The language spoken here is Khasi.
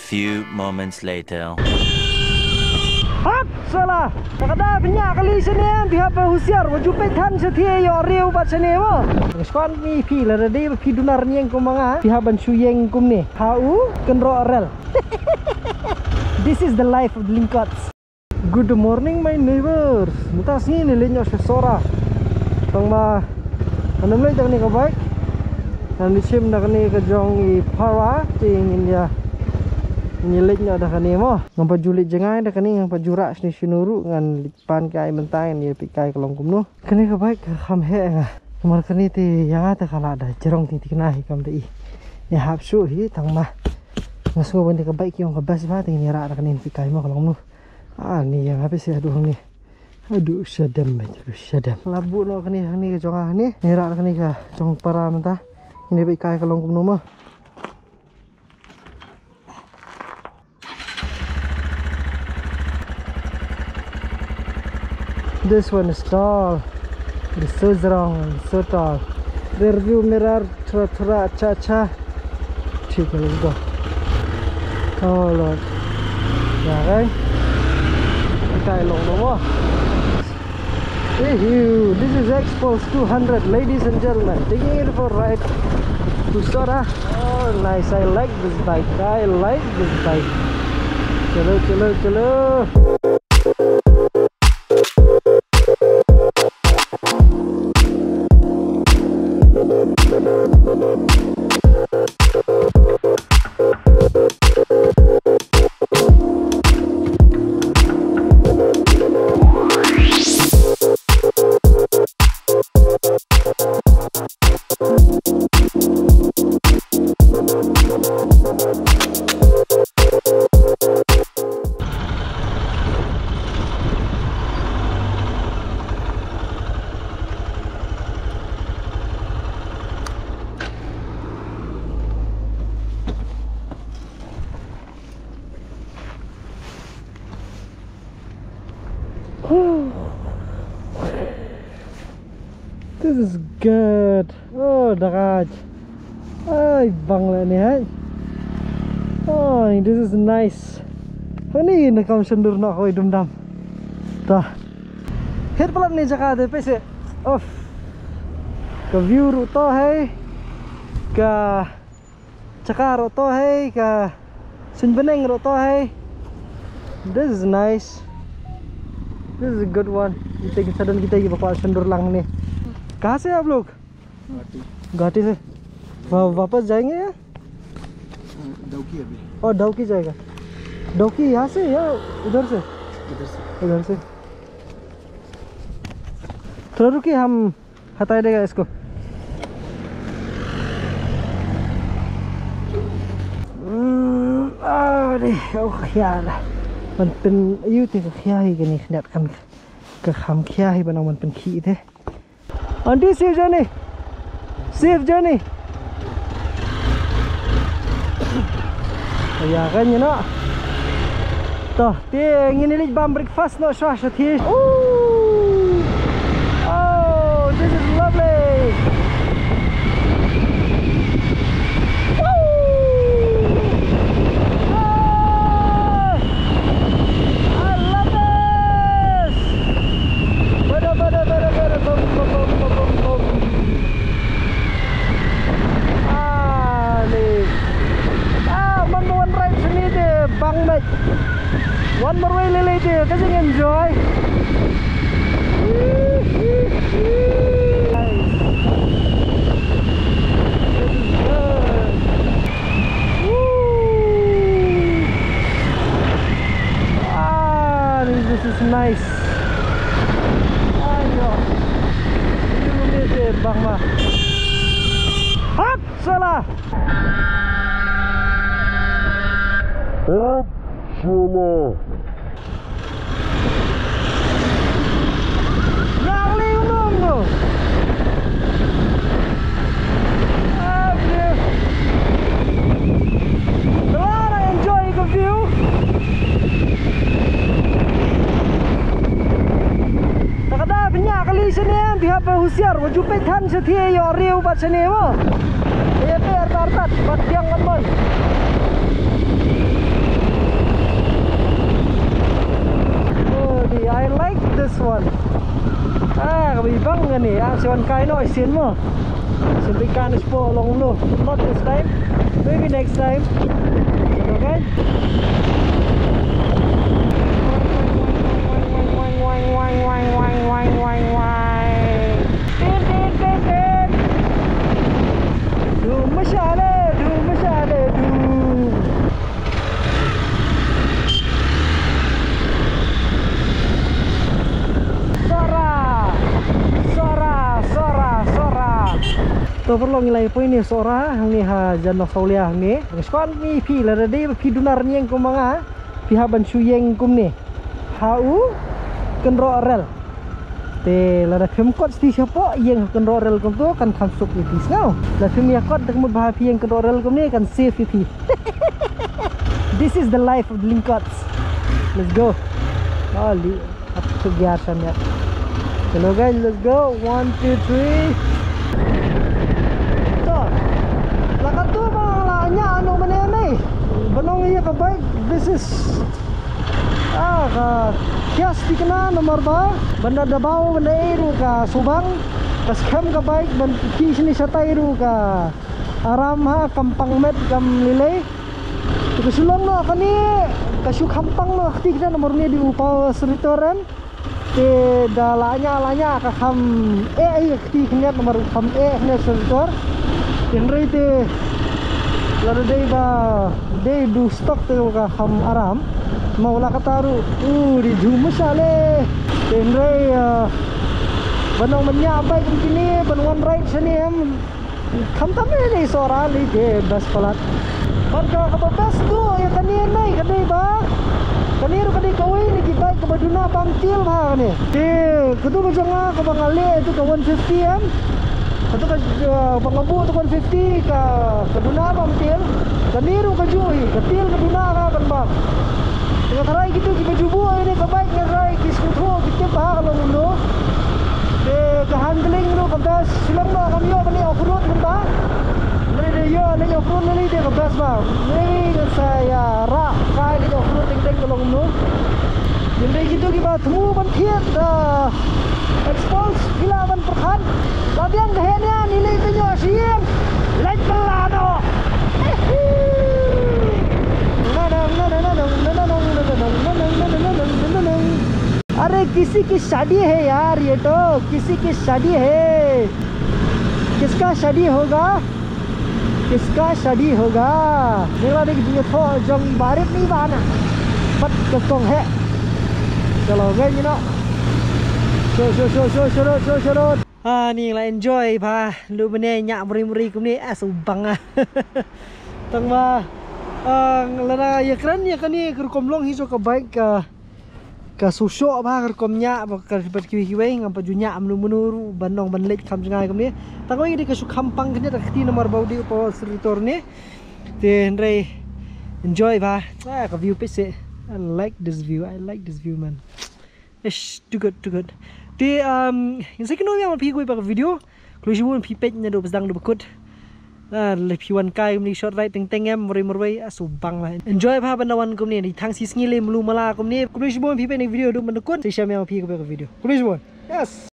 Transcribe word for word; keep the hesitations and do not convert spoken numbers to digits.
Few moments later. Hap, sala. Ka da pynïa kali shane, phi hap husiar, wa ju peit than sha thie ïoh riew bad shane mo. Ngiskwat mi phi la ready ba phi dunar nieng kum ma nga, phi hap ban shu ïeng kumne. Ha u kynroh rel. This is the life of Lyngkot. Good morning, my neighbors. Mynta sngi ngi leit noh sha Sohra. Tang ba ngan ym leit da kane ka bike. Ngan shim da kane ka jong i para te ngin ïa, ngin leit noh da kane mo. Ngam pat ju leit jngai da kane, ngam pat ju rah shane shano ruh, ngan leit pan kai mynta, ngan ïa peit kai ka long kumno. Kane ka bike ka kham heh nga. Namar kane te ïa nga te ka la da jrong te thikna hi kam da i. Ïa hap shuh hi tang ma. Nga sngew ba kane ka bike ki ong ka best ba te ngin ïa rah da kane peit kai mo ka long kumno. Ah, ni ïa nga phi seh haduh hangne. Haduh shadem, haduh shadem. La buh noh kane hangne ka jong nga hangne. Ngi rah kane ka jong para mynta. Ngin ïa peit kai ka long kumno mo. This one is tall. It is so strong and so tall. Rear view mirror, thura thura, cha cha. Thik hai, let's go. Oh Lord. Ïa, okay. Kai long long mo. Hey, you. This is X-Pulse two hundred, ladies and gentlemen. Taking it for a ride to Sohra. Oh, nice. I like this bike. I like this bike. Chalo, chalo, chalo. This is good. Oh, da ka. Ai, bang la ni hai. Oh, this is nice. Hani na kam shandur na hoi dum dam. Ta. Hit palat ni jaka de pese. Of. Ka view ruh to hai. Ka Chaka ruh to hai, ka suiñ bneng ruh to hai. This is nice. This is a good one. Kita ki sadhan kita ki bakwa shandur lang ni. कहाँ से आप लोग? गुवाहाटी। गुवाहाटी से। वा-, वापस जाएंगे या? डाउकी अभी। ओ, डाउकी जाएगा। डाउकी यहाँ से या उधर से? इधर से। उधर से। थोड़ा रुकिए, हम हटाई देगा इसको। Hmm, ah, deh, oh, khia la. Ban pyn, ïoh te ka khia hi kane khniat kan ka kham khia hi ban ong ban pynkhih te. Auntie, safe journey. Safe journey. Ïa ka ngi na. To, te ngin ïa leit bam breakfast noh shuwa sha thied. Ooh. Oh, this is lovely. Woo. Ah. I love this. Bada, bada, bada, bada, bum, bum, bum. Ah, ni. Ah, man mo wan ride sini de bang met. Wan marwei lele de, ka jing enjoy. Nice. This is good. Woo. Ah, this, this is nice. Ayo. Ini rumit deh, Bang, mah. Hap, salah. Hap, salah. Husiar, wa ju peit than sha thied ïoh riew bad shane mo. Ïa peit artat artat bad biang bad mon. Shu wan kai noh sien mo. Shu bit kan shu long lo. Not this time. Maybe next time. Okay? Dum mashale, dum mashale, dum. Sora, sora, sora, sora. To paralok, ngi la ïa poi ne Sora hangne ha jan Nongsawlia hangne. Ngi sngewkmen ïa phi, lada dei ba phi duna rynïeng kum ma nga, phi hap ban shu ïeng kumne ha u kynroh rel. Te lada phim kot sha ti shapoh, ïeng ha kynroh rel kumto kan kham suk ïa phi sngew. Lada phim ïa kot, te ka mut ba phi ïeng kynroh rel kumne kan safe ïa phi. This is the life of the lyngkots. Let's go. Oh, li, ap tu gear san ya. Hello guys, let's go. One, two, three. To. La katto ba la ñiah noh mynne ne. Ban ong ïa ka bike, this is Ah, ka kias tikna namar ba ban da dabaw ban da ei ruh ka subang, ka skhem ka bike, ban ki shini shatai ruh ka aram ha, kam pang met kam lilei. Te ka shu long noh kane, ka shu kham pang noh tikna namar ne di u power selector em. Te da la ñiah la ñiah ka kham eh, eh, kti khyndiat namar u kham eh khyndiat selector. Hynrei te lada dei ba dei du stock te ka kham aram. Ma u la kata ruh u di dum mashale. Hynrei, ah, ban ong ban ñiah bike kum kine, ban wan ride shane em. Khamtam ne Sora lei te best palat. Bad ka kaba best tu ïa kane ne, kane ba, kane ruh kane kawei na ki bike kaba duna bam tiel bha kane. Te katu ka jong nga kaba nga leh tu ka one fifty em. Katu ka, eh, ba nga buh tu one fifty ka, ka duna bam tiel. Kane ruh kajuh hi, ka tiel ka duna ka ban bam. Te nga tharai kitu kiba ju buh ïa kane ka bike nga tharai ki sngewthuh ki tip bha ka long kumno. Te ka handling ruh ka best. Shilong ba kam ïoh ban leit off road mynta. Hynrei da ïoh leit off road lei te ka best ba. Lei ngan sa ïa rah kai leit off road teng teng ka long kumno. Hynrei kito kiba thmu ban thied, ah, expose ki lah ban pyrkhat. La biang ka heh nia, ni leit te ñiah sha ïing. Leit kylla noh. अरे किसी की शादी है यार, ये तो किसी की शादी है। किसका शादी होगा? किसका शादी होगा? Ngi la dei ka jingïathoh jong i Barit ne i Bah Nah bad ka kong heh. Chalo, ngi noh. Sho, sho, sho. Ah, ngi la enjoy bha. Lum mynne ñiah mri mri kumne, ah, subang ah. Tang ba, ah, lada ïakren ïa kane ka rukom long hi jong ka bike, ah, ka shu shoh bha ka rukom ñiah ba ka bad kiwei kiwei, ngam pat ju ñiah mano mano ruh ban ong ban leit kham jngai kumne. Tang ba ngi dei ka shu kham pang khyndiat ka kti namar ba u dei u power selector ne. Te hynrei enjoy bha. Ah, ka view peit seh. I like this view. I like this view, man. Ish, too good, too good. Te, um, ngin sa ïakynduh biang ma phi kawei pat ka video. Khublei shibun phi peit naduh ba sdang haduh ba kut. Ah, lada phi wan kai kumne short ride teng teng em, marwei marwei, ah, subang la. Enjoy bha ban da wan kumne, tang shi sngi lei mlu mala kumne. Khublei shibun phi peit na ka video haduh ban da kut. Sa ïashem biang ma phi kawei pat ka video. Khublei shibun. Yes.